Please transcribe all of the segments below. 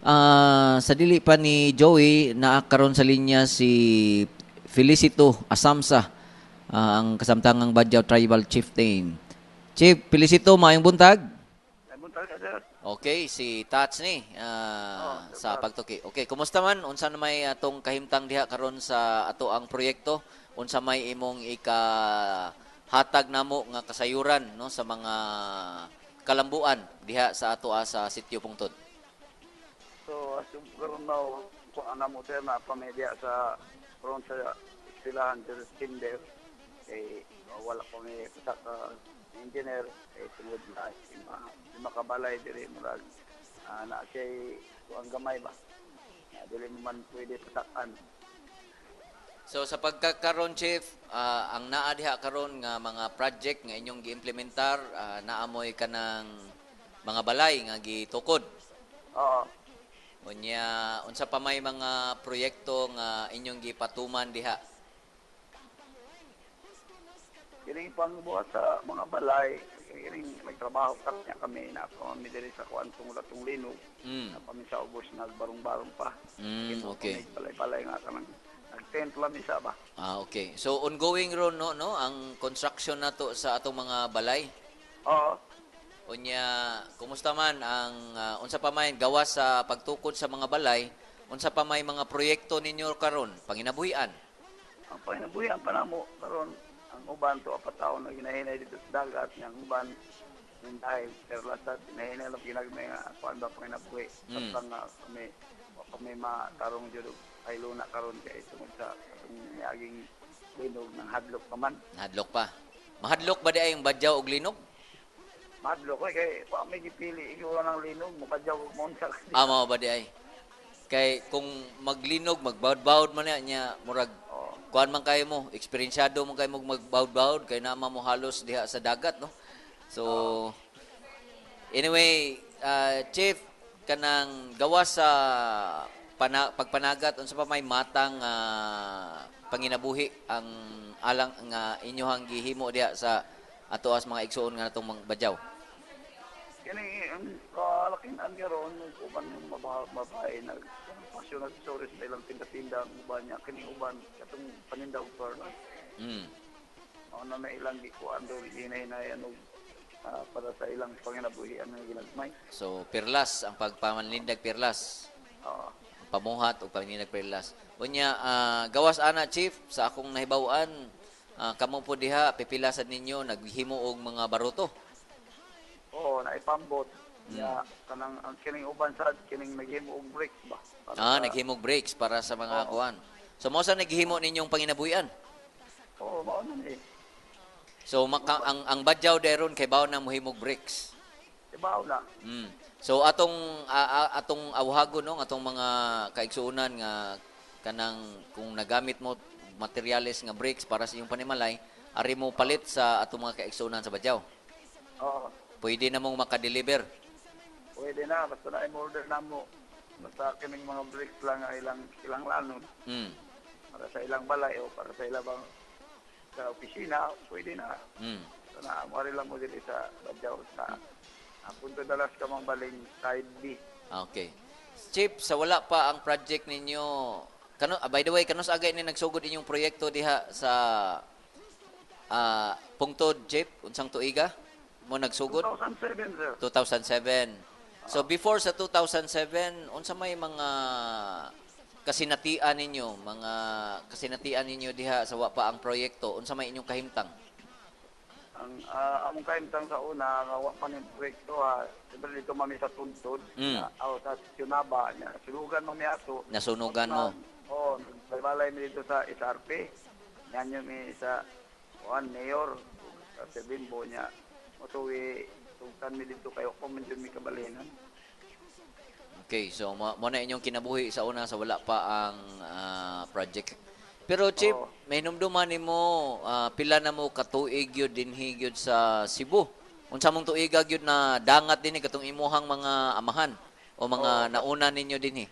Sa dili pa ni Joey, naa karon sa linya si Felicito Asamsa, ang kasamtangang Badjao Tribal Chieftain. Chief Felicito, maayong buntag. Ay, buntag ka, sir. Okay, si Tats ni sa pagtuki. Okay, kumusta man? Unsa na may atong kahimtang diha karon sa ato ang proyekto? Unsa may imong ika hatag namo nga kasayuran, no, sa mga kalambuan diha sa ato sa Sitio Pungtod? So, as yung karon na, kung ano mo, sir, na pamilya sa karon sa eskwelahan sa kinder, eh, wala ko may usa ka engineer, eh, tungod na lima ka balay diri murag na siya ang gamay ba. Na dili mo man pwede pasakan. So sa pagkakaron, Chief, ang naa diha karon nga mga project nga inyong giimplementar, naamoy kanang mga balay nga gitukod. Oo. Unya, unsa pa may mga proyekto nga inyong gipatuman diha? Kining pangbuhat sa mga balay, kining nagtrabaho kami kami na kami diri sa kuan tungod atong linog. Na kami sa ubos nagbarong-barong pa. Kami balay-balay nga kanang nag-tent lang isa ba. Ah, okay. So ongoing ron, no, ang construction nato sa atong mga balay. Oo. Unya, kumusta man ang unsa pa may gawas sa pagtukod sa mga balay, unsa pa may mga proyekto ninyo karon panginabuhian? Ang panginabuhian pa namo karon, ang uban to apat taon na ginahinay dito sa dagat, ang uban yung dahil perlas at ginahinay lang ginagmay nga kuan ba panginabuhi. Basta nga kami wa kami matarong jud og ay luna karon kay tungod sa atong miaging linog ng hadlok pa man. Hadlok pa. Mahadlok ba di ay ang Badjao og linog? Mahadlok ko kay wa may gipili ikaw ng linog mukadyaw og monsa. Ah, mao ba di ay? Kay kung maglinog, magbawd-bawd man niya, niya murag kuan man kayo mo, eksperyensyado man kayo mo magbawd-bawd kay naama mo halos diha sa dagat, no? So anyway, Chief, kanang gawas sa pagpanagat, unsa pa may matang panginabuhi ang alang nga inyohang gihimo diha sa ato as mga igsuon nga natong mga Badjao? Kini ang kalakin ang karon uban yung babae nag pasyon na sa ilang tinda-tinda ang uban niya kini uban katong paninda og perlas. Mao na may ilang gikuan do hinay-hinayan og para sa ilang panginabuhian nga ginagmay. So perlas ang pagpamanindag perlas. Oo. Pamuhat o panindag perlas. Unya, gawas ana, Chief, sa akong nahibaw-an, kamo po diha pipila sad ninyo naghimo og mga baruto. Oo, naipambot. Nya kanang ang kining uban sad kining naghimo og bricks ba. Para Naghimog bricks para sa mga kuan. So mo sa naghimo ninyong panginabuhian. Oo, mao na ni. So ang Badjao deron kay bawo na mohimog bricks. Ibaw na. So atong awhagon, no, atong mga kaigsuonan nga kanang kung nagamit mo materyales nga bricks para sa inyong panimalay, ari mo palit sa atong mga kaigsuonan sa Badjao. Oo. Pwede na mong makadeliver. Pwede na basta na order na mo. Basta kining mga bricks lang ang ilang ilang lanon para sa ilang balay o para sa ilang bang sa opisina, pwede na. So na mo lang mo dili sa Badjao sa Punto Dalas Kamang Baling side B. Okay. Chief, sa wala pa ang project ninyo, kano, by the way, kanus agay ni nagsugod inyong proyekto diha sa Pungtod, Chief? Unsang tuiga mo nagsugod? 2007, sir. 2007. So before sa 2007, unsa may mga kasinatian ninyo, mga kasinatian ninyo diha sa wa pa ang proyekto, unsa may inyong kahimtang? Ang among kahimtang sa una nga wa pa ning proyekto ha. Siyempre dito mami sa Tuntod, na, o sa Tunaba, nya sulugan mo mi ato. Nasunugan mo. Oo, nagbalay mi dito sa SRP. Yan yung mi sa kuan mayor sa Sir Bimbo niya. Motuwi tugtan mi dito kayo ko man jud mi kabalinan. Okay, so mo na inyong kinabuhi sa una sa wala pa ang project. Pero Chief, may numduman nimo pila na mo katuig gyud dinhi gyud sa Cebu? Unsa mong tuiga gyud na dangat dinhi katong imuhang mga amahan o mga nauna ninyo dinhi?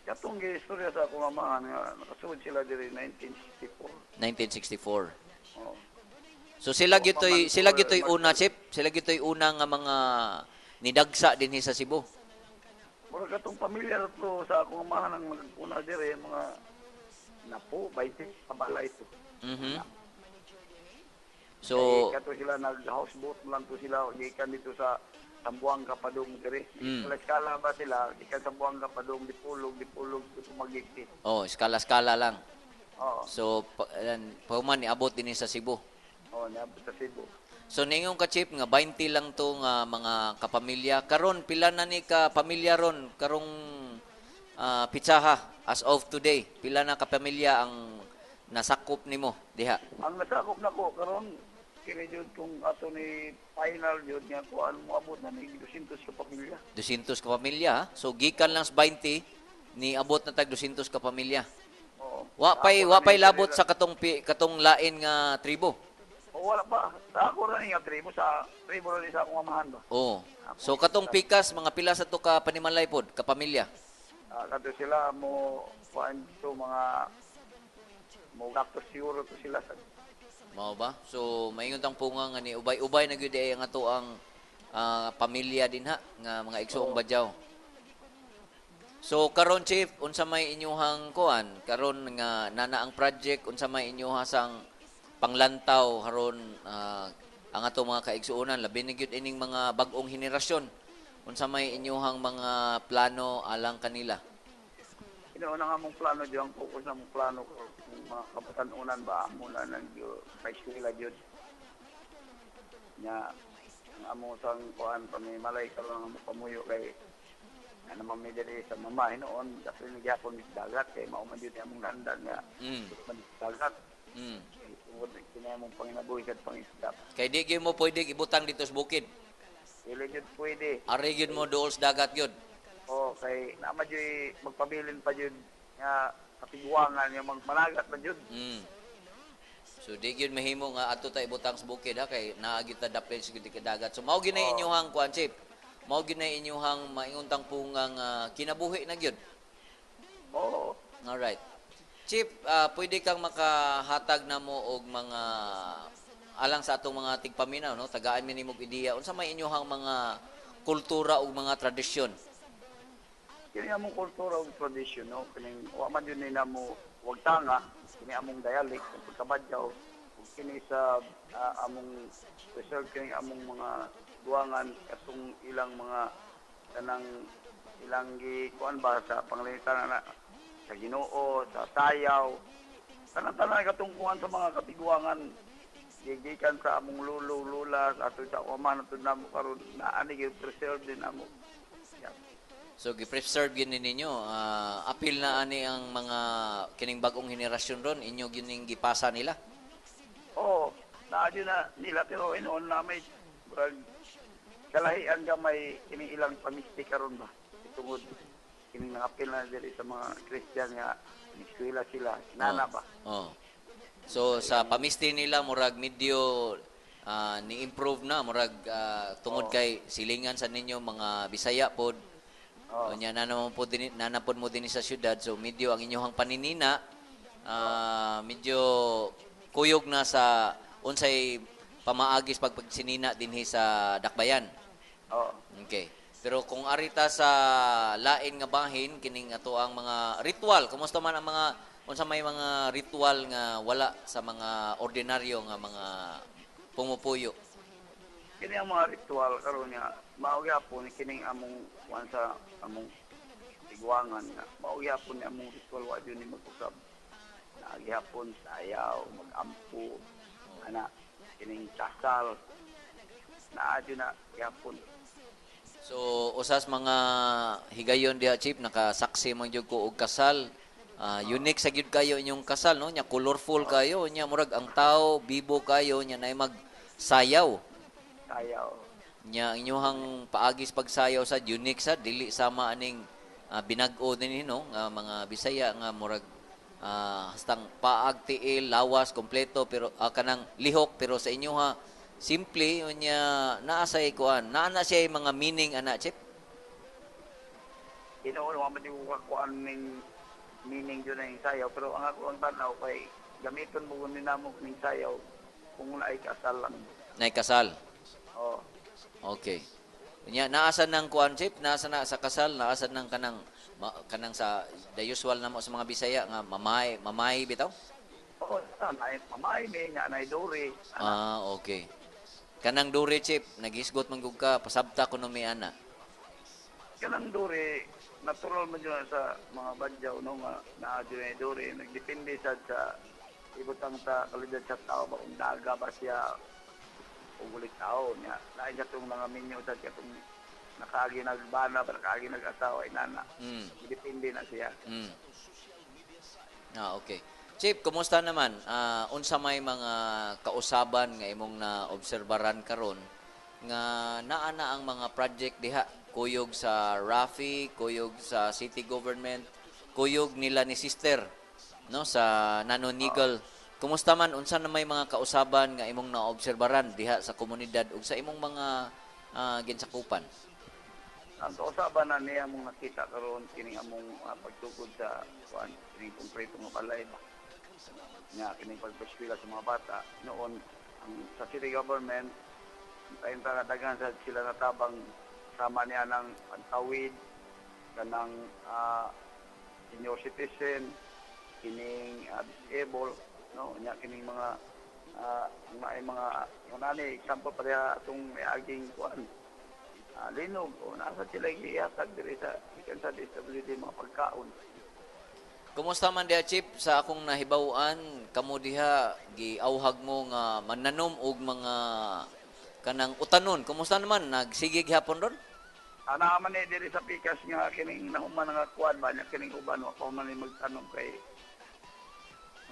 Katong giistorya sa akong amahan nga nakasugod sila diri 1964. 1964. Oo. So sila Oo, gyud toy paman sila or gyud toy una, Chief, sila gyud toy una nga mga nidagsa dinhi sa Cebu. Mura katong pamilya ra to sa akong amahan ang naguna dire, mga napo 20 kabalay to. So, kay kato sila nag houseboat lang to sila gikan dito sa Sambuanga padung dire. Eskalala ba sila gikan Sambuanga padung Dipolog, Dipolog to Dumaguete. Oh, skala-skala lang. Oo. So, pa, ayan, pahuman niabot dinhi sa Cebu. Oo, niabot sa Cebu. So ningon ka, Chief, nga 20 lang to nga mga kapamilya. Karon pila na ni ka pamilya ron karong pitsaha as of today? Pila na kapamilya ang nasakop nimo diha? Ang nasakop nako karon kini jud kung ato ni final jud nga kuan, moabot na ni 200 ka pamilya. 200 ka pamilya, ha? So gikan lang sa 20, niabot na tag 200 ka pamilya. Oo. Wa pay Ako wa na pay ni labot sa katong lain nga tribo. O, wala pa. Sa ako ra ni nga tribo, sa tribo ra ni sa akong amahan ba. Oo. So katong pikas, mga pila sa to ka panimalay pod, ka pamilya? Ah, kato sila mo kuan to mga mo gatos siguro to sila sa Mao ba? So maingon tang punga nga ni ubay-ubay na gyud ay ang ato ang pamilya dinha nga mga igsoong Badjao. So karon, Chief, unsa may inyuhang kuan karon nga nana ang project, unsa may inyuha sang panglantaw haron ang ato mga kaigsuonan, labi na gyud ining mga bag-ong henerasyon? Unsa may inyuhang mga plano alang kanila? Ino nga among plano jud, ang focus na among plano ko kung mga kabatan-unan ba amo na nang pa-eskwela jud. Nya ang amo sang kuan pamimalay karon ang among pamuyo kay ano man mi diri sa mama hinuon dapit ni gyapon mi sa dagat kay mao man jud among landan nga man sa dagat. Kay tungod na kini among panginabuhi sa pangisda. Kay di gyud mo pwede ibutang dito sa bukid. Dili jud pwede. Ari gyud mo duol sa dagat gyud. O kay naa man jud magpabilin pa jud nga kapiguangan nga magmanagat man jud. So di gyud mahimo nga ato ta ibutang sa bukid ha, kay naa gyud ta dapit sa gyud ka dagat. So mao gyud na inyuhang kuan, Chief. Mao gyud na inyuhang maingon tang pungang kinabuhi na gyud. Oo. Alright. Chief, pwede kang makahatag na mo og mga alang sa atong mga tigpaminaw, no? Tagaan mi nimo og ideya unsa may inyuhang mga kultura ug mga tradisyon. Kini among kultura ug tradisyon, no, kining wa man jud ni namo wag tanga kini among dialect ang pagkabadyaw ug kini sa among preserve kini among mga duwangan katong ilang mga kanang ilang gi kuan ba sa panglilitan na sa Ginoo, sa sayaw, tanan-tanan katong kuan sa mga kapiguangan gigikan sa among lulo lula sa ato sa amahan ato namo karon na ani gi preserve din amo. Yeah. So gi-preserve gyud ni ninyo, apil na ani ang mga kining bag-ong henerasyon ron, inyo gyud ning gipasa nila. Oo, naa na nila pero inoon na may murag kalahian gamay kining ilang pamistik karon ba. Tungod kining nangapil na diri sa mga Christian nga eskwela sila, nana ba. Oh. So sa pamisti nila murag medyo ni-improve na murag tungod kay silingan sa ninyo mga Bisaya pod. Oo. Unya na naman po din, nanapod mo din sa syudad, so medyo ang inyong paninina medyo kuyog na sa unsay pamaagis pagpagsinina dinhi sa Dakbayan. Oo. Okay. Pero kung arita sa lain nga bahin kining ato ang mga ritual, kumusta man ang mga unsa may mga ritual nga wala sa mga ordinaryo nga mga pumupuyo? Kini ang mga ritual karon nga mao gyapon kining among kuan sa among tigwangan nga mao gyapon ni among ritual, wa jud ni magusab. Naa gyapon sayaw, magampo, ana kining kasal naa jud na gyapon. So usas mga higayon diha, Chief, nakasaksi man jud ko og kasal. Unique sa gyud kayo inyong kasal, no? Nya colorful kayo, nya murag ang tao bibo kayo, nya nay magsayaw. Sayaw. Nya inyuhang paagis pagsayaw sa unique sa dili sama aning binag-o dinhi, no, nga mga Bisaya nga murag hastang paag, tiil, lawas kompleto pero kanang lihok, pero sa inyoha simple, unya naa say kuan, naa na siya mga meaning ana, Chief? Tinuod wa man jud ko kuan ning meaning jud ning sayaw, pero ang ako ang tan-aw kay gamiton mo ni namo ning sayaw kung naay kasal lang. Naay kasal. Oh. Okay. Nya naasa nang kuan, Chief, naasa na sa kasal, naasa nang kanang kanang sa the usual namo sa mga Bisaya nga mamay, mamay bitaw. Oo, na mamay mi nya nay dowry. Ah, okay. Kanang dowry, Chief, naghisgot man gud ka, pasabta kuno mi ana. Kanang dowry, natural man yun sa mga Badjao, no, nga naa jud ay dowry. Nagdepende sa ibutang sa kalidad sa tao ba, kung daga ba siya o gulit tao niya. Lain sa itong mga minyo sa katong nakaagi nagbana ba, nakaagi nag-asawa, inana. Depende na siya. Ah, okay. Chief, kumusta naman? Unsa may mga kausaban nga imong na-obserbaran karon nga naa na ang mga project diha, kuyog sa Rafi, kuyog sa city government, kuyog nila ni sister, no, sa Nanonigal. Kumusta man, unsa na may mga kausaban nga imong naobserbaran diha sa komunidad ug sa imong mga ginsakupan? Ang kausaban na niya mong nakita karon kining among pagtukod sa kuan, kining konkreto nga balay ba. Nga kining pagpaskwela sa mga bata noon, ang sa city government tayo ta daghan sa sila natabang sama niya ng pantawid, kanang senior citizen, kining disabled, no, nya kining mga mga mga yung nani example pa diha atong miaging kuan, linog o nasa sila gihatag diri sa gikan sa DSWD mga pagkaon. Kumusta man diha, Chief? Sa akong nahibaw-an, kamo diha giauhag mo nga mananom og mga kanang utanon. Kumusta naman, nagsige gihapon ron? Ana man ni diri sa pikas nga kining nahuman nga kuan ba nya, kining uban wa pa man ni magtanom kay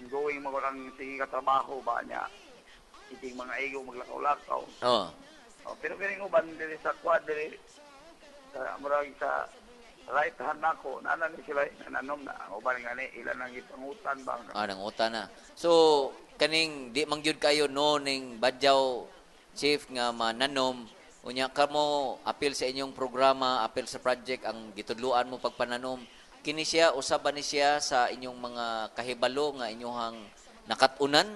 ongoing mo ang sige ka trabaho ba niya, iting mga igo maglakaw-lakaw. Oh, pero kining uban diri sa kuan, diri sa murag sa right hand nako, nana ni sila nananom na. Ang uban nga ni ilan ang gipangutan ba. Ah, nangutan na. So kaning di man gyud kayo no ning Badjao, Chief, nga mananom unya kamo apil sa inyong programa, apil sa project ang gitudloan mo pagpananom. Kini siya, usa ba ni siya sa inyong mga kahibalo nga inyong nakat-unan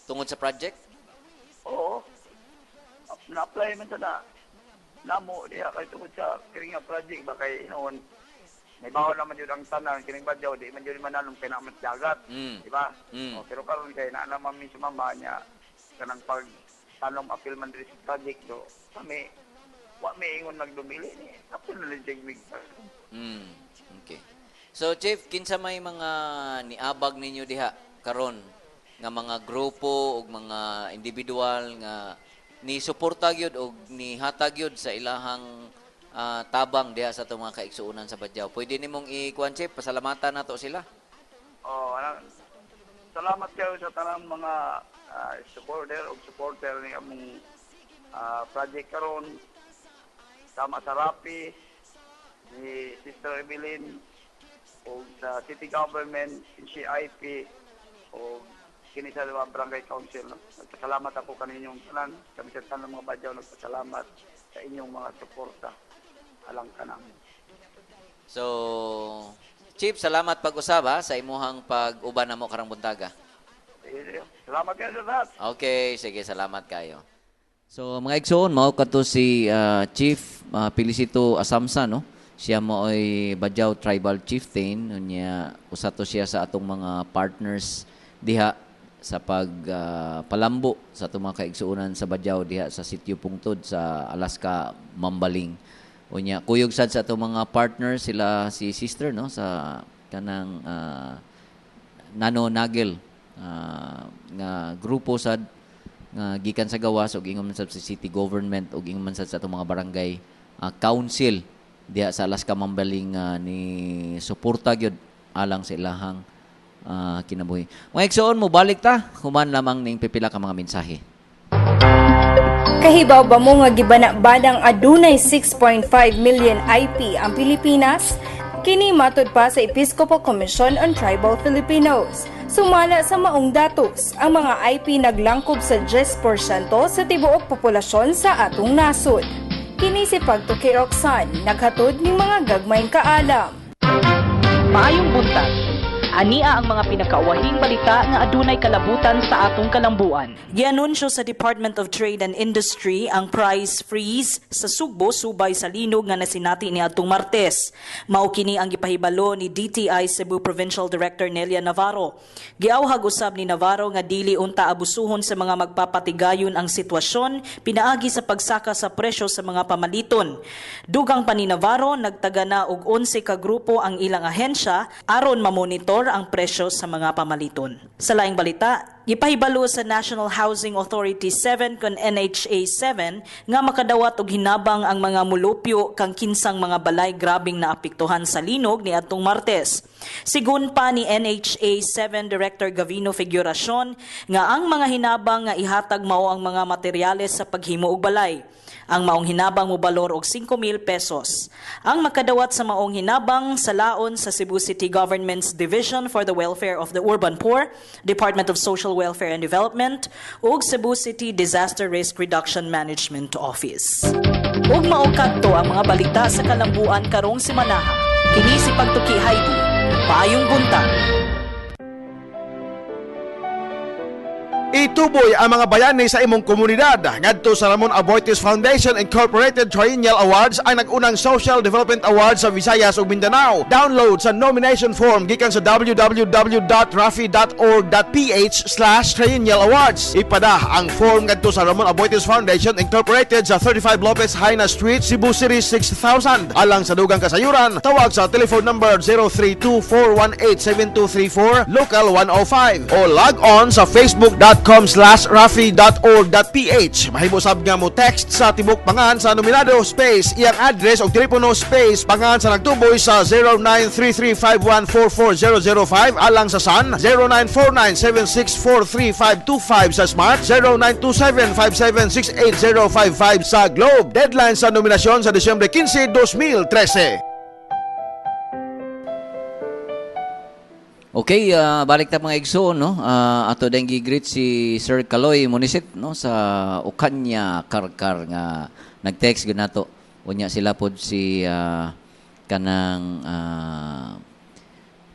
tungod sa project? Oo. Na-apply man sa na namo diha kay tungod sa kining nga project ba, kay noon may bawal naman yun ang tanan kining Badjao, di man yun mananom kay naman dagat, di ba? Mm. Oh, pero karon kay naa naman mi sumama niya kanang pag tanom apil man diri sa project, do kami wa mi ingon nagdumili ni apil na lang mig. Okay. So Chief, kinsa may mga niabag ninyo diha karon nga mga grupo ug mga individual nga ni suporta gyud og ni hatag gyud sa ilahang tabang diha sa atong mga kaigsuonan sa Badjao? Pwede nimong i-kuan, Chief, pasalamatan nato sila. Oh, ana, salamat kayo sa tanang mga supporter o supporter ni among project karon, sama sa Rapi ni Sister Evelyn o sa City Government, CIP o kini sa Barangay Council. No? Nagpasalamat ako kaninyong tanan. Kami sa tanang mga Badjao nagpasalamat sa inyong mga suporta. Alang ka namin. So, Chief, salamat pag-usab ha, sa imuhang pag-uban namo karang buntaga. Sige, salamat kayo sa lahat. Okay, sige, salamat kayo. So, mga igsoon, mao kadto si Chief Felicito Asamsa, no? Siya mo ay Badjao Tribal Chieftain, unya usa to siya sa atong mga partners diha sa pag palambo sa atong mga kaigsuonan sa Badjao diha sa Sitio Pungtod sa Alaska, Mambaling. Unya kuyog sad sa atong mga partners sila si sister, no, sa kanang Nano Nagel nga grupo sad nga gikan sa gawas ug ingon man sad sa city government ug ingon man sad sa atong mga barangay council diha sa Alaska Mambaling ni suporta gyud alang sa ilahang kinabuhi. Mga igsoon, mo balik ta human lamang ning pipila ka mga mensahe. Kahibaw ba mo nga gibana-banang adunay 6.5 million IP ang Pilipinas? Kini matud pa sa Episcopal Commission on Tribal Filipinos. Sumala sa maong datos, ang mga IP naglangkob sa 10% sa tibuok populasyon sa atong nasod. Kini si Pagtuki Roxanne, naghatod ning mga gagmayng kaalam. Maayong buntag. Ania ang mga pinakauwahing balita nga adunay kalabutan sa atong kalambuan. Gianunsyo sa Department of Trade and Industry ang price freeze sa Sugbo subay sa linog nga nasinati ni adtong Martes. Mao kini ang gipahibalo ni DTI Cebu Provincial Director Nelia Navarro. Giawhag usab ni Navarro nga dili unta abusuhon sa mga magpapatigayon ang sitwasyon pinaagi sa pagsaka sa presyo sa mga pamaliton. Dugang pa ni Navarro, nagtaga na og 11 ka grupo ang ilang ahensya aron mamonitor ang presyo sa mga pamaliton. Sa laing balita, gipahibalo sa National Housing Authority 7 kon NHA 7 nga makadawat og hinabang ang mga mulupyo kang kinsang mga balay grabing naapektuhan sa linog ni adtong Martes. Sigun pa ni NHA 7 Director Gavino Figuracion nga ang mga hinabang nga ihatag mao ang mga materyales sa paghimo og balay. Ang maong hinabang mobalor og 5,000 pesos. Ang makadawat sa maong hinabang sa laon sa Cebu City Government's Division for the Welfare of the Urban Poor, Department of Social Welfare and Development, ug Cebu City Disaster Risk Reduction Management Office. Ug mao kadto ang mga balita sa kalambuan karong semanaha. Kini si Pagtuki Heidi. Maayong buntag. Ituboy ang mga bayani sa imong komunidad. Ngadto sa Ramon Aboitiz Foundation Incorporated Triennial Awards ang nag-unang Social Development Awards sa Visayas ug Mindanao. Download sa nomination form gikan sa www.rafi.org.ph/triennial awards. Ipada ang form ngadto sa Ramon Aboitiz Foundation Incorporated sa 35 Lopez Haina Street, Cebu City 6000. Alang sa dugang kasayuran, tawag sa telephone number 0324187234 local 105 o log on sa facebook.com/rafi.org.ph. Mahimo sab nga mo text sa tibok pangan sa nominado space iyang address og telepono space pangan sa nagtuboy sa 0933514405 alang sa Sun, 0949764325 sa Smart, 0927576855 sa Globe. Deadline sa nominasyon sa Disyembre 15, 2013. Okay, balik ta mga igsoon, no? Ato dayong gi-greet si Sir Kaloy Munisit, no, sa Ocaña Karkar nga nag-text gyud nato. Unya sila pod si kanang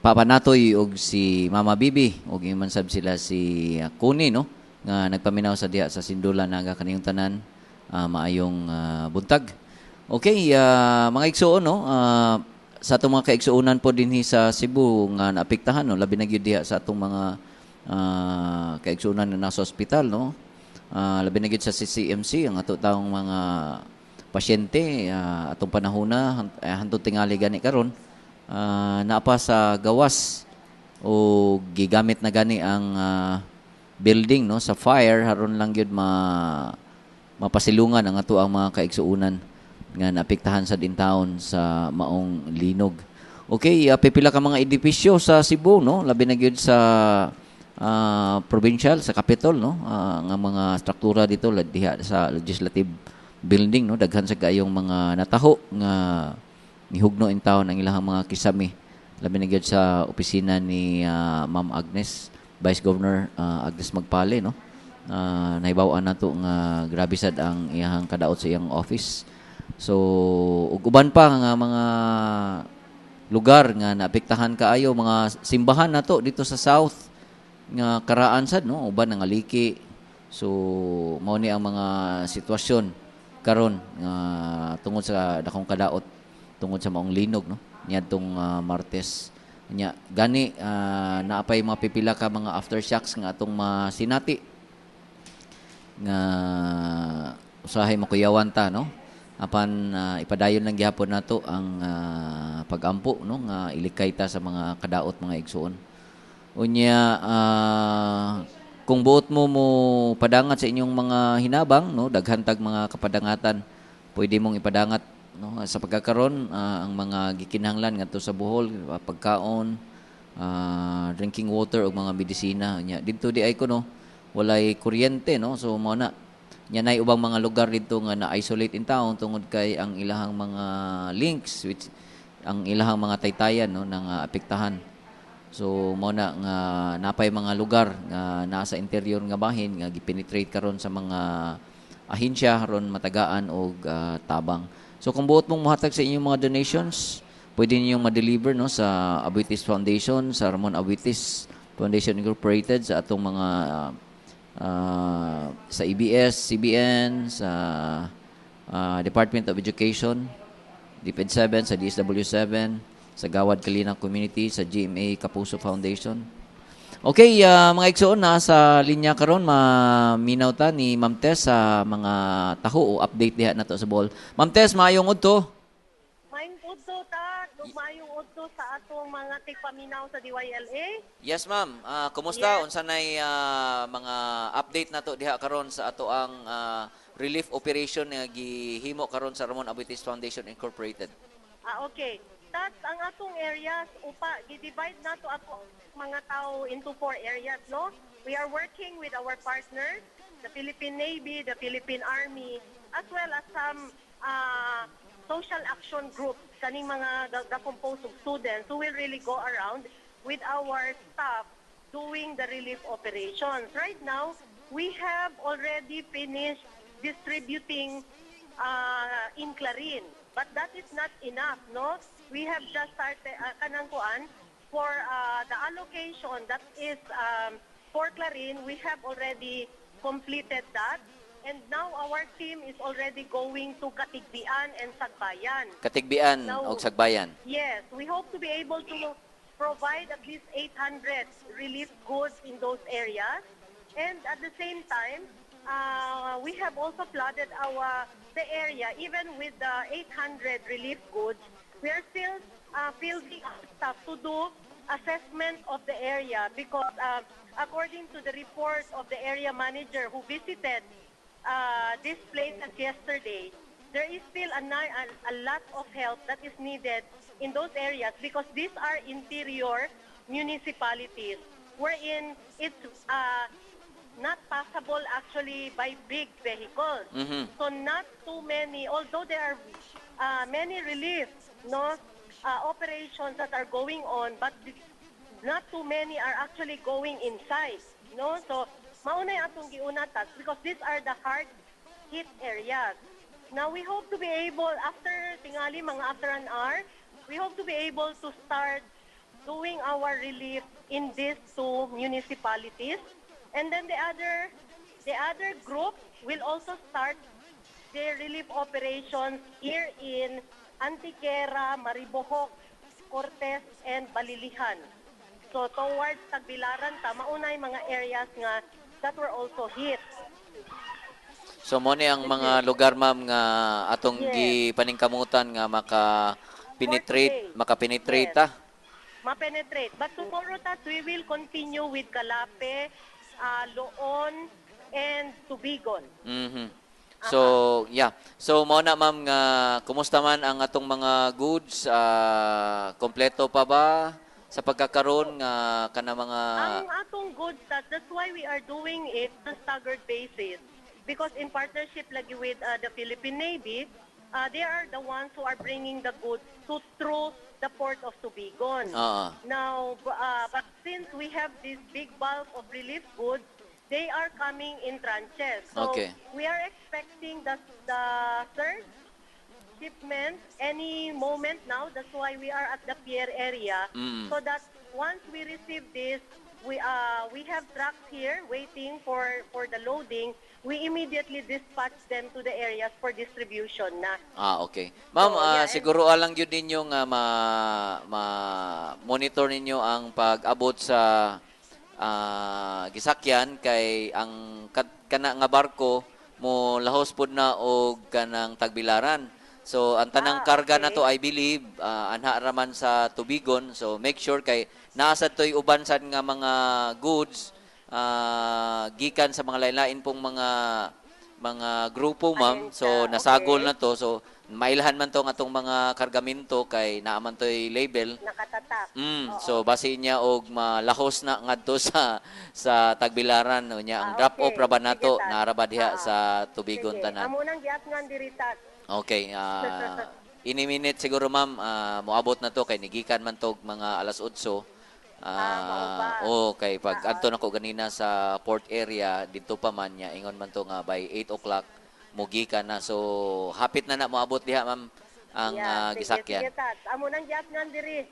Papa Natoy og si Mama Bibi og iman sab sila si Kuni, no, nga nagpaminaw sa diha sa Sindola Naga kaniyong tanan, maayong buntag. Okay, mga igsoon, no, sa atong mga kaigsuonan po dinhi sa Cebu nga naapektahan, no, labi na gyud diha sa atong mga kaigsuonan nga nasa ospital, no, labi na gyud sa CCMC ang ato taong mga pasyente, atong panahona hantod tingali gani karon, naa pa sa gawas o gigamit na gani ang building, no, sa fire haron lang gyud mapasilungan ang ato ang mga kaigsuonan nga naapektahan sa dintaon sa maong linog. Okay, pipila ka mga edipisyo sa Cebu, no, labi na gyud sa provincial, sa Capitol, no, nga mga struktura dito diha sa legislative building, no, daghan sa kaayong mga nataho nga nihugno in town ang ilahang mga kisami. Labi na gyud sa opisina ni Ma'am Agnes, Vice Governor Agnes Magpale, no. Nahibaw-an nato nga grabe sad ang iyahang kadaot sa iyang office. So ug uban pa nga mga lugar nga naapektahan kaayo, mga simbahan nato dito sa south nga karaan sad, no, uban nga liki. So mao ni ang mga sitwasyon karon nga tungod sa dakong kadaot tungod sa maong linog, no, niadtong Martes. Nya gani naapay mga pipila ka mga aftershocks nga atong masinati nga usahay makuyawan ta, no. Apan ipadayon lang gihapon nato ang pagampo, no, nga ilikay ta sa mga kadaot mga igsuon. Unya kung buot mo mo padangat sa inyong mga hinabang, no, daghan tag mga kapadangatan pwede mong ipadangat, no, sa pagkakaron ang mga gikinahanglan ngadto sa Bohol, pagkaon, drinking water ug mga medisina. Unya didto di ay ko, no, walay kuryente, no, so mao na nya nay ubang mga lugar didto nga na-isolate in town tungod kay ang ilahang mga links which ang ilahang mga taytayan, no, nang apektahan. So mao na nga napay mga lugar nga nasa interior nga bahin nga gipenetrate karon sa mga ahensya aron matagaan og tabang. So kung buot mong mohatag sa inyong mga donations, Pwede ninyong ma-deliver, no, sa Aboitiz Foundation, sa Ramon Aboitiz Foundation Incorporated, sa atong mga sa EBS, CBN, sa Department of Education, DepEd 7, sa DSW 7, sa Gawad Kalinga Community, sa GMA Kapuso Foundation. Okay, mga igsoon, na sa linya karon, maminaw ta ni Ma'am Tess sa mga taho o update diha nato sa Bohol. Ma'am Tess, maayong udto. Maayong udto ta, ug maayong udto sa atong mga tigpaminaw sa DYLA. Yes, ma'am. Kumusta? Yes. Unsa nay mga update nato diha karon sa ato ang relief operation nga gihimo karon sa Ramon Aboitiz Foundation Incorporated? Ah, okay. Tats, ang atong areas, upa, gi-divide nato ato mga tao into four areas, no? We are working with our partners, the Philippine Navy, the Philippine Army, as well as some social action groups, kaning mga the composed of students who will really go around with our staff doing the relief operations. Right now, we have already finished distributing in Clarin. But that is not enough, no? We have just started, kanang kuan, for the allocation that is for Clarin, we have already completed that. And now our team is already going to Catigbian and Sagbayan. Catigbian Now, og Sagbayan. Yes, we hope to be able to provide at least 800 relief goods in those areas. And at the same time, we have also flooded our the area, even with the 800 relief goods. We are still fielding our staff to do assessment of the area because according to the report of the area manager who visited this place yesterday, there is still a lot of help that is needed in those areas because these are interior municipalities wherein it's not passable actually by big vehicles. So not too many, although there are many relief, no, operations that are going on, but not too many are actually going inside, no? So maunay atong giuna, Tats, because these are the hard hit areas. Now we hope to be able, after tingali mga after an hour, we hope to be able to start doing our relief in these two municipalities. And then the other group will also start their relief operations here in Antiquera, Maribojoc, Cortes, and Balilihan. So towards Tagbilaran ta, maunay mga areas nga that were also hit. So mo ni ang mga lugar, ma'am, nga atong gipaningkamutan nga maka penetrate For today. maka-penetrate Yes. ta. Ma-penetrate. But tomorrow, Tats, we will continue with Calape, Loon, and Tubigon. So, yeah. So mao na, ma'am, nga kumusta man ang atong mga goods, kompleto pa ba sa pagkakaron nga kana mga Ang atong goods, that's why we are doing it on a staggered basis. Because in partnership lagi with the Philippine Navy, they are the ones who are bringing the goods to through the port of Tubigon. Now, but since we have this big bulk of relief goods, they are coming in tranches. So we are expecting the third shipment any moment now. That's why we are at the pier area. So that once we receive this, we have trucks here waiting for the loading. We immediately dispatch them to the areas for distribution na. Ah, okay. Ma'am, So, yeah, siguro alang gyud ninyo nga ma monitor ninyo ang pag-abot sa gisakyan kay ang kana nga barko mo lahos pud na og kanang Tagbilaran. So ang tanang karga na to, I believe, anha raman sa Tubigon. So make sure kay naa sad to'y uban sad nga mga goods gikan sa mga lain-lain pong mga grupo, ma'am. So Ahensya, nasagol na to. So mailhan man to ang atong mga kargamento kay naa man to'y label. Nakatatak. So base niya og malahos na ngadto sa Tagbilaran, no, nya ang drop off ra ba nato Sige, Tat. naa ra ba diha sa Tubigon Sige. tanan. Amo nang giatngan diri, Tat. Okay, ini minute siguro, ma'am, moabot na to kay nigikan man tog mga alas 8. Mao ba? Oh, kay pag adto nako ganina sa port area didto pa man niya ingon man to nga by 8 o'clock mugikan na. So hapit na na moabot diha, ma'am. Ang Yeah, sige, gisakyan. sige, Tats. Amo nang giatngan diri.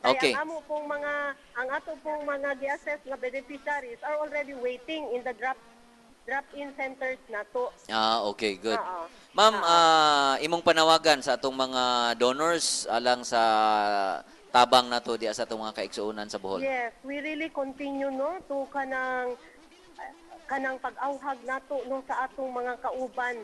Kaya ang ato pong mga gi-assess nga beneficiaries are already waiting in the drop-in centers nato. Ah, okay, good. Oo. Ma'am, imong panawagan sa atong mga donors alang sa tabang nato diya sa atong mga kaigsuonan sa Bohol. Yes, we really continue, no, to kanang pag-awhag nato, no, sa atong mga kauban,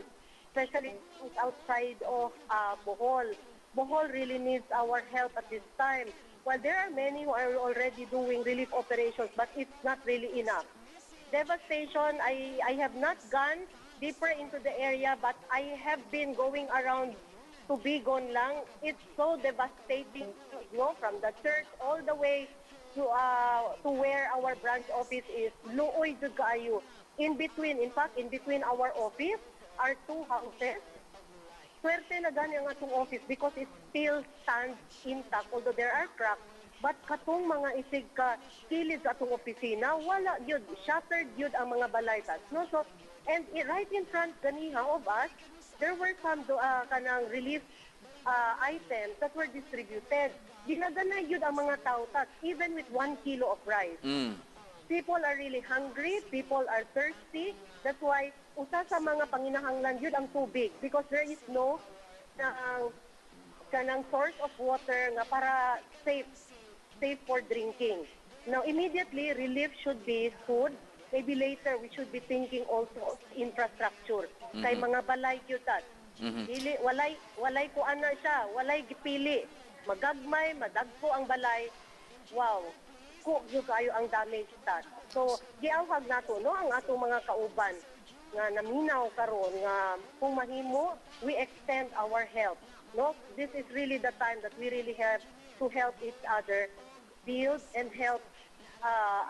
especially those outside of Bohol. Bohol really needs our help at this time. While there are many who are already doing relief operations, but it's not really enough. Devastation, I have not gone deeper into the area, but I have been going around Tubigon lang. It's so devastating, no, from the church all the way to where our branch office is. Luoy jud kaayo. In between, in fact, in between our office are two houses. Swerte na gani ang atong office because it still stands intact although there are cracks. But katong mga isig ka kilid sa atong opisina, wala yun, shattered yun ang mga balay, Tats, no? So, and right in front ganiha of us, there were some kanang relief items that were distributed. Ginaganay yun ang mga tao, Tats, even with 1 kilo of rice. People are really hungry, people are thirsty. That's why usa sa mga panginahanglan yun ang tubig because there is no nang kanang source of water nga para safe safe for drinking. Now immediately, relief should be food. Maybe later we should be thinking also of infrastructure. Kay mga balay gyud, Tat. Dili walay walay kuan na siya, walay gipili. Magagmay, madagko ang balay. Wow. Dako gyud kayo ang damage, Tat. So giawhag nato, no, ang atong mga kauban nga naminaw karon nga kung mahimo, we extend our help, no? This is really the time that we really have to help each other build and help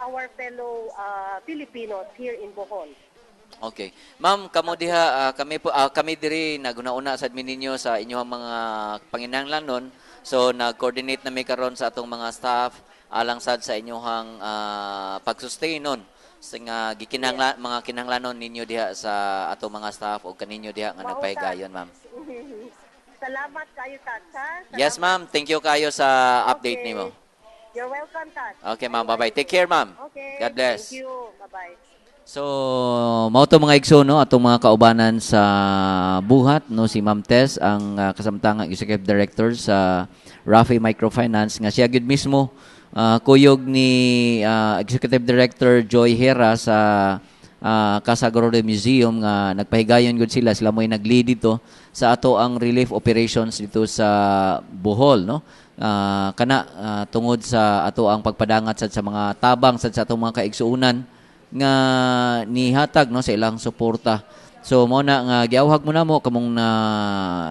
our fellow Filipinos here in Bohol. Okay. Ma'am, kamo diha kami po kami diri naguna-una sad mi ninyo sa inyong mga panginahanglanon. So nag-coordinate na mi karon sa atong mga staff alang sad sa inyong pag-sustain nun sa nga mga kinahanglanon ninyo diha sa atong mga staff o kaninyo diha nga Mao, nagpahigayon, ma'am. Salamat kayo, Tat, ha? Yes, Salamat. Ma'am. Thank you kayo sa update nimo. You're welcome, Tat. Okay, ma'am. Bye-bye. Take care, ma'am. Okay. God bless. Thank you. Bye-bye. So, mao to, mga igsoon, no, atong mga kaubanan sa buhat, no, si Ma'am Tess ang kasamtangang Executive Director sa Rafi Microfinance nga siya gyud mismo kuyog ni Executive Director Joy Hera sa Casa Gorordo Museum nga nagpahigayon gud sila sila mo'y nag-lead dito sa ato ang relief operations dito sa Bohol, no. Kana tungod sa ato ang pagpadangat sad sa mga tabang sad sa atong mga kaigsuonan nga nihatag, no, sa ilang suporta. So mo na nga giawhag mo namo kamong na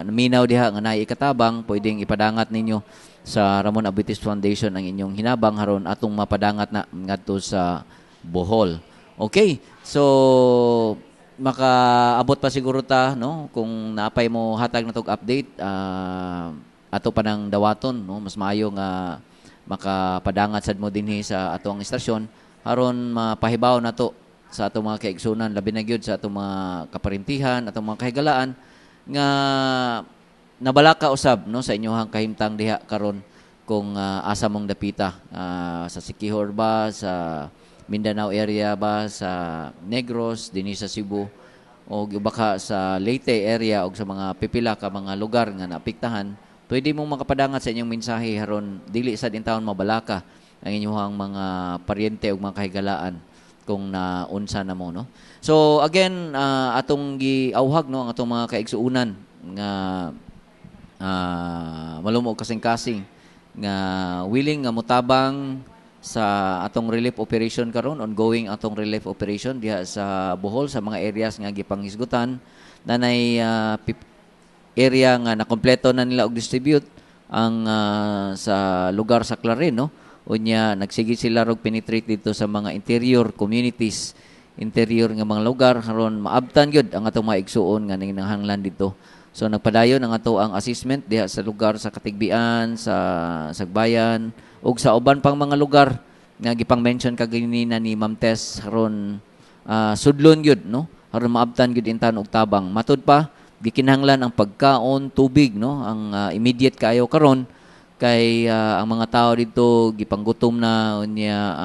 naminaw diha nga naay ikatabang, pwedeng ipadangat ninyo sa Ramon Aboitiz Foundation ang inyong hinabang haron atong mapadangat na ngadto sa Bohol. Okay. So makaabot pa siguro ta, no, kung napay mo hatag na tog update, ato pa nang dawaton, no, mas maayo nga makapadangat sad mo dinhi sa atong istasyon aron mapahibaw nato sa atong mga kaigsunan, labi na gyud sa atong mga kaparintihan, atong mga kahigalaan nga nabalaka usab, no, sa inyong kahimtang diha karon kung asa mong dapita, sa Siquijor ba, sa Mindanao area ba, sa Negros, dinhi sa Cebu o baka sa Leyte area o sa mga pipila ka mga lugar nga naapektahan, pwede mong makapadangat sa inyong mensahe haron dili sa din taon mabalaka ang inyong mga paryente ug mga kahigalaan kung naunsa na mo, no. So again, atong giawhag, no, ang atong mga kaigsuunan nga malumo og kasing-kasing nga willing nga mutabang sa atong relief operation karon. Ongoing atong relief operation diha sa Bohol sa mga areas nga gipanghisgutan nanay area nga nakompleto na nila og distribute ang sa lugar sa Clarin, no. Unya nagsige sila rog penetrate dito sa mga interior communities, interior nga mga lugar aron maabtan gyud ang atong mga igsuon nga nanginahanglan dito. So nagpadayon ang ato ang assessment diha sa lugar sa Katigbian, sa Sagbayan ug sa uban pang mga lugar nga gipang-mention kaganina ni Ma'am Tess aron sudlon gyud, no, aron maabtan gyud intan og tabang. Matud pa Gikinahanglan ang pagkaon, tubig, no, ang immediate kaayo karon kay ang mga tao dito gipanggutom na, unya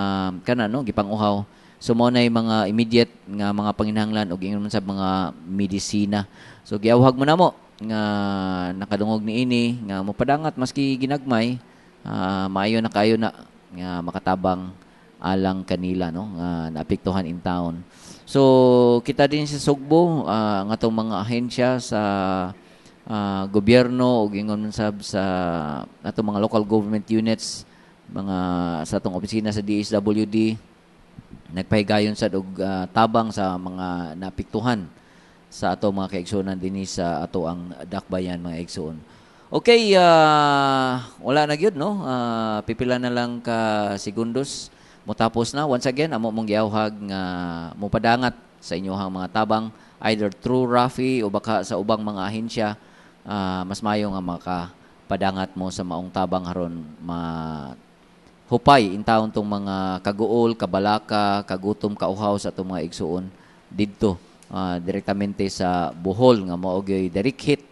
kana, no, gipanguhaw. So mao na mga immediate nga mga panginahanglan ug ingon man sa mga medisina. So giawhag mo namo nga nakadungog niini nga mopadangat maski ginagmay, maayo na kayo na nga makatabang alang kanila, no, nga naapektuhan in town. So kita din sa Sugbo, ang atong mga ahensya sa gobyerno ug ingon man sab sa atong mga local government units, mga sa atong opisina sa DSWD, nagpahigayon sad og tabang sa mga naapektuhan sa ato mga kaigsuonan dinhi sa ato ang dakbayan, mga igsoon. Okay, wala na gyud, no. Pipila na lang ka segundos, motapos na. Once again, amo mong giawhag nga mopadangat sa inyohang mga tabang either through Rafi o baka sa ubang mga ahensya, mas mayo nga makapadangat mo sa maong tabang aron ma hupay in taon tong mga kaguol, kabalaka, kagutom, kauhaw sa atong mga igsuon didto direktamente sa Bohol nga mao gyud direct hit,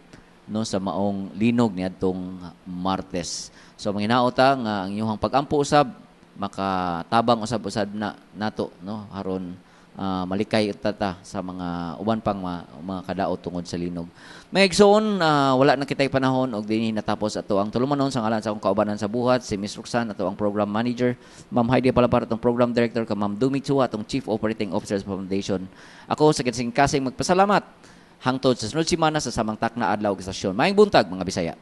no, sa maong linog niadtong Martes. So manginaot ta nga ang inyong pag-ampo usab makatabang usab-usab na nato, no, aron malikay ta ta sa mga uban pang mga kadaot tungod sa linog. Mga igsoon, wala na kitay panahon og dinhi natapos ato ang tulumanon. Sa ngalan sa akong kaubanan sa buhat, si Miss Roxanne, ato ang program manager, Ma'am Heidi Palapar, atong program director, ka Ma'am Dumi Chua, atong chief operating officer sa foundation. Ako sa kasing kasing magpasalamat hangtod sa sunod semana sa samang takna, adlaw ug estasyon. Maayong buntag, mga Bisaya.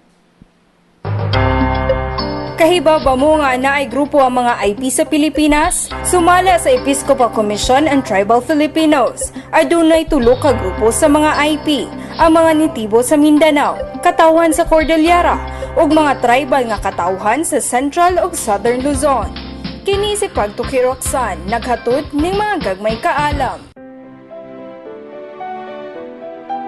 Kahibaw ba mo nga naay grupo ang mga IP sa Pilipinas? Sumala sa Episcopal Commission on Tribal Filipinos, adunay tulo ka grupo sa mga IP: ang mga nitibo sa Mindanao, katawhan sa Cordillera, ug mga tribal nga katawhan sa Central ug Southern Luzon. Kini si Pagtuki Roxanne, naghatod ning mga gagmay kaalam.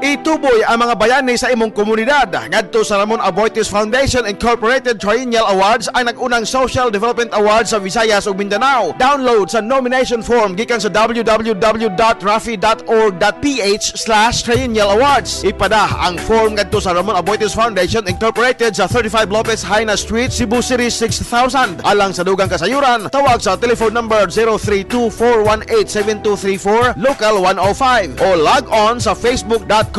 Ituboy ang mga bayani sa imong komunidad ngadto sa Ramon Aboitiz Foundation Incorporated Triennial Awards, ang nag-unang Social Development Awards sa Visayas ug Mindanao. Download sa nomination form gikan sa www.rafi.org.ph/triennialawards. Ipada ang form ngadto sa Ramon Aboitiz Foundation Incorporated sa 35 Lopez Jaena Street, Cebu City 6000. Alang sa dugang kasayuran, tawag sa telephone number 0324187234 local 105 o log on sa facebook.com/rafi.org.ph.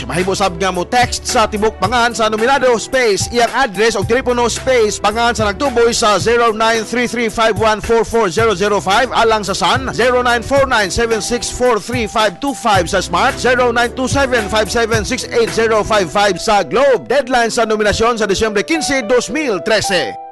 Mahimo sab nga mo text sa tibok pangan sa nominado space iyang address o telepono space pangan sa nagtuboy sa 0933-5144005 alang sa Sun, 0949-7643525 sa Smart, 0927-5768055 sa Globe. Deadline sa nominasyon sa Disyembre 15, 2013.